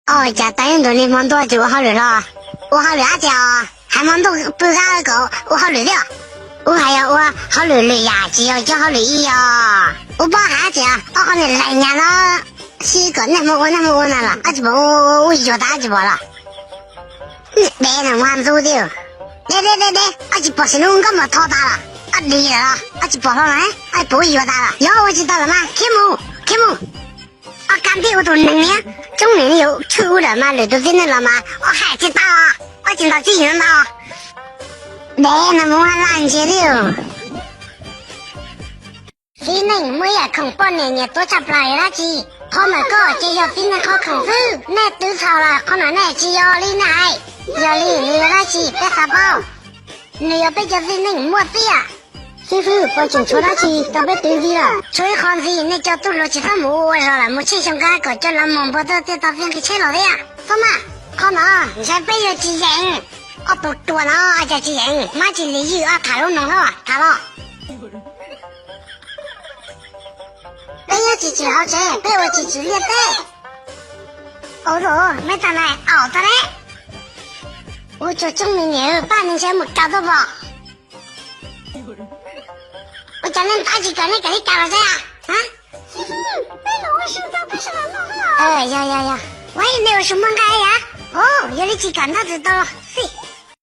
Ua cas tau ib ntus niaj hmo ntuj tsis ua hauj lwm los? Ua hauj lwm dab tsi os? Hais hmo ntuj pw qab kom ua hauj lwm thiab. Ua hais yog ua hauj lwm lwm yam tsis yog cov hauj lwm ib os. Ua pob hais dab tsi os? Ob qhov niag lees nyas no, sib kom niaj hmo ua niaj hmo ua na los ob tsis pom ua, ua yuav tas ob tsis pom los. Niag dev no mus hais ntxub thiab. Dev dev dev dev, ob tsis pom sim nub nkauj mos tho tas los ob dim lawm los ob tsis pom hlo los, ob tsis pom ua yuav tas los yog ua tsis tau los mas khiav mus khiav mus. Ob kab ntij ua tus neeg niag coob niag yuav tshwj ub lawm mas lwm tus tib neeg los mas ob hais tsis tau, ob tsis ntaus tsis yim ntau. Dev no mus hais laj ntsia thiab. Tib neeg muaj ib yam khoom poj niam nyiam tuav tshaj plaws yog dab tsi? Qhov ntawm koj ces yog tib neeg qhov khoom xwb. Nej twv txhaum los qhov no nej tsis yog li nej hais. Yog li nws yog dab tsi peb xav paub? Nws yog peb cov tib neeg muaj tiag. Xib fwb, puas tseem tshuav dab tsi rau peb twv ntxiv lawm? Tshuav ib qho ntxiv, nej cov tub hluas tsis txhob mus ua zog lawm, mus tsheej xyoo qab kom cov lav mos npua tuaj thiaj tau txiaj nqi tsheb los thiab. Txhob maj, qhov no ntshai peb yuav tsis yeem. Ob tug ruam no cas tsis yeem, mab tsis li ywj ob tham lub no hlo tham los. Peb nyob tsis tsim hauv tsev, peb ua tsis tsim liaj teb. Ua, meb tag nais aum tag ne. Ua tsuag tsooj me niam, pab me ntshai mus kaw tuaj pom. Ua cas nej tab tsis kawm nej kawm li cas los teb? Yog yog yog, ua nej ua su muaj nqaij yam. Yog li tsis kawm ntab tsis tau xij.